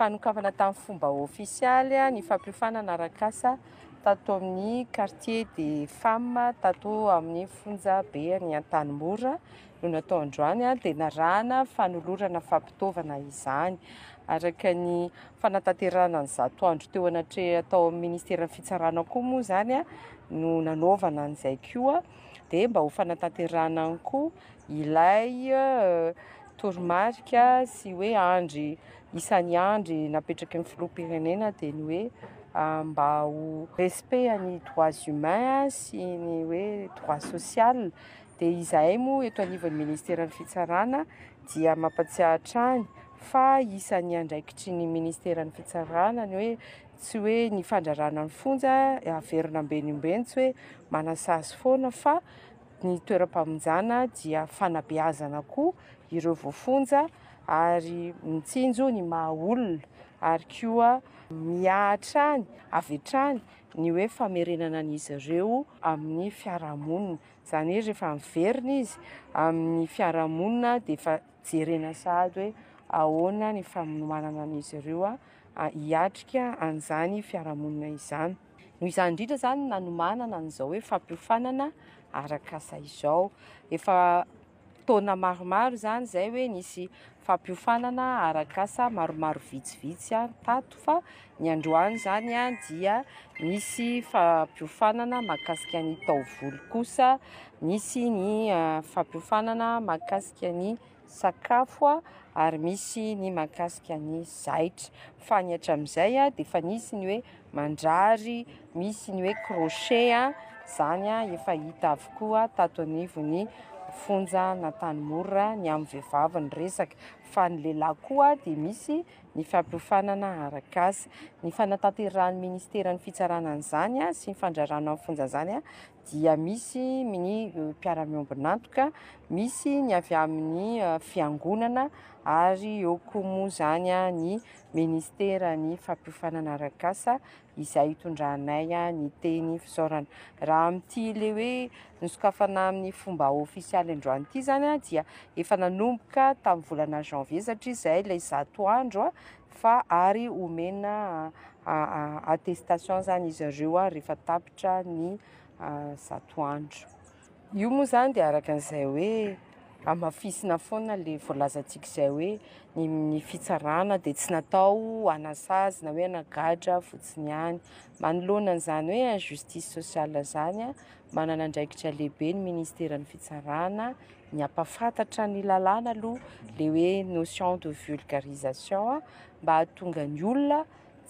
Fanokafana tamin'ny fomba ofisialy ny fampiofanana arak'asa tato amin'ny quartier des femmes tato amin'ny fonja be any Antanimora no natao androany dia narahana fanolorana fampitaovana izany. Araka ny fanatanterahana ny 100 andro teo anatreha tao amin'ny ministeran'ny fitsarana koa moa izany no nanaovana an'izay koa dia mba ho fanatanterahana ihany koa ilay toromarika sy hoe andry isan'ny andry napetraky ny filoham-pirenena dia ny hoe mba ho respect ny droits humains sy ny hoe droit social. Dia izahay moa eto anivon'ny ministeran'ny fitsarana dia mampatsiahy hatrany fa isan'ny andraikitry ny ministeran'ny fitsarana ny hoe tsy hoe ny fandrarana ny fonja averina ambeny ombeny, tsy hoe manasazy foana fa ny toeram-pamonjana dia fanabeazana koa ireo voafonja ary mitsinjo ny maha olona ary koa miahy hatrany avy hatrany ny hoe famerenana an'izy ireo amin'ny fiarahamonina. Izany hoe rehefa miverina izy amin'ny fiarahamonina dia efa jerena sahady hoe ahoana ny fanomanana an'izy ireo hiatrika an'izany fiarahamonina izany. Noho izany indrindra izany no nanomanana an'izao hoe fampiofanana arak'asa izao. Efa taona maromaro izany izay hoe nisy fampiofanana arak'asa maromaro vitsivitsy tato fa ny androany izany dia nisy fampiofanana mahakasika ny taovolo kosa, nisy ny fampiofanana mahakasika ny sakafo ary misy ny mahakasika ny zaitra. Fa ny hatramin'izay dia efa nisy ny hoe mandrary, misy ny hoe crochet, izany efa hita avokoa tato anivon'ny fonjan'Antanimora ny amin'ny vehivavy ny resaka. Fa ny lehilahy koa dia misy ny fampiofanana arak'asa. Ny fanatanterahan'ny ministeran'ny fitsarana an'izany sy ny fandrarana ny fonja izany dia misy ny mpiara-miombon'antoka, misy ny avy amin'ny fiangonana ary eo koa moa izany ny ministeran'ny fampiofanana arak'asa izay itondranay ny teny fisaorana. Raha amin'ity ilay hoe nosokafana amin'ny fomba ofisialy androany ity izany dia efa nanomboka tamin'ny volana janvier satria izay ilay 100 andro fa ary omena attestation izany izy ireo rehefa tapitra ny 100 andro. Io moa izany dia araka an'izay hoe hamafisina foana ilay voalazantsika izay hoe ny fitsarana dia tsy natao hanasazy na hoe hanagadra fotsiny ihany. Manoloana an'izany hoe injustice sociale izany, manana andraikitra lehibe ny ministeran'ny fitsarana ny hampahafantatra ny lalàna aloha ilay hoe notion de vulgarisation mba hahatonga ny olona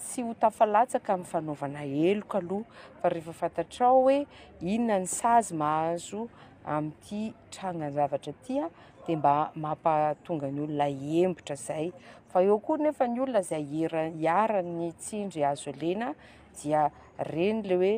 tsy ho tafalatsaka amin'ny fanaovana heloka aloha fa rehefa fantatrao hoe inona ny sazy mahazo amin'ity trangan-javatra ity dia mba mampahatonga ny olona hiembotra izay. Fa eo koa nefa ny olona izay iharan'ny tsindry hazo lena dia ireny ilay hoe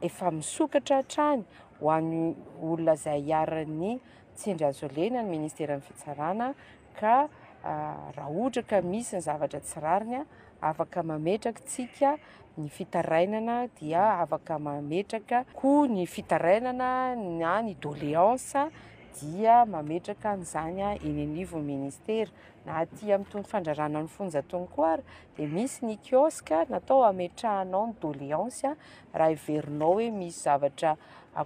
efa misokatra hatrany ho an'ny olona izay iharan'ny tsindry hazo lena ny ministeran'ny fitsarana ka raha ohatra ka misy ny zavatra tsy rariny afaka mametraka tsika ny fitarainana dia afaka mametraka koa ny fitarainana na ny doléance dia mametraka an'izany eny anivon'ny ministera. Na aty amin'itony fandrarana ny fonja itony koa ary dia misy ny kiosque natao hametrahanao ny doléance raha heverinao hoe misy zavatra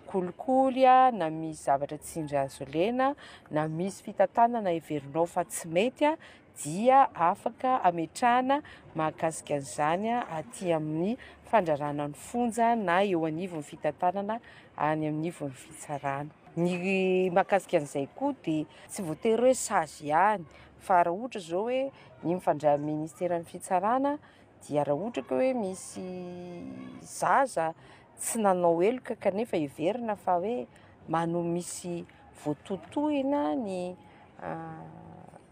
kolikoly na misy zavatra tsindry hazo lena na misy fitantanana heverinao fa tsy mety dia afaka ametrahana mahakasika an'izany aty amin'ny fandrarana ny fonja na eo anivon'ny fitantanana any anivon'ny fitsarana. Ny mahakasika an'izay koa dia tsy voatery hoe sazy ihany fa raha ohatra izao hoe ny mifandray amin'ny ministeran'ny fitsarana dia raha ohatra ka hoe misy zaza tsy nanao heloka kanefa heverina fa hoe misy voatotohina ny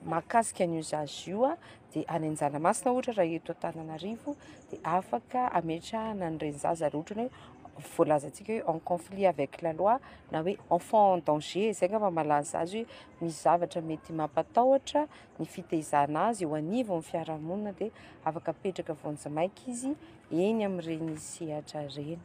mahakasika an'io zaza io dia any Anjanamasina ohatra raha eto Antananarivo dia afaka ametrahana an'ireny zaza raha ohatra ny hoe voalazantsika hoe en conflit avec la loi na hoe enfant en danger, izay angamba malaza azy hoe misy zavatra mety mampatahotra ny fitaizana azy eo anivon'ny fiarahamonina dia afaka apetraka vonjimaika izy eny amin'ireny sehatra ireny.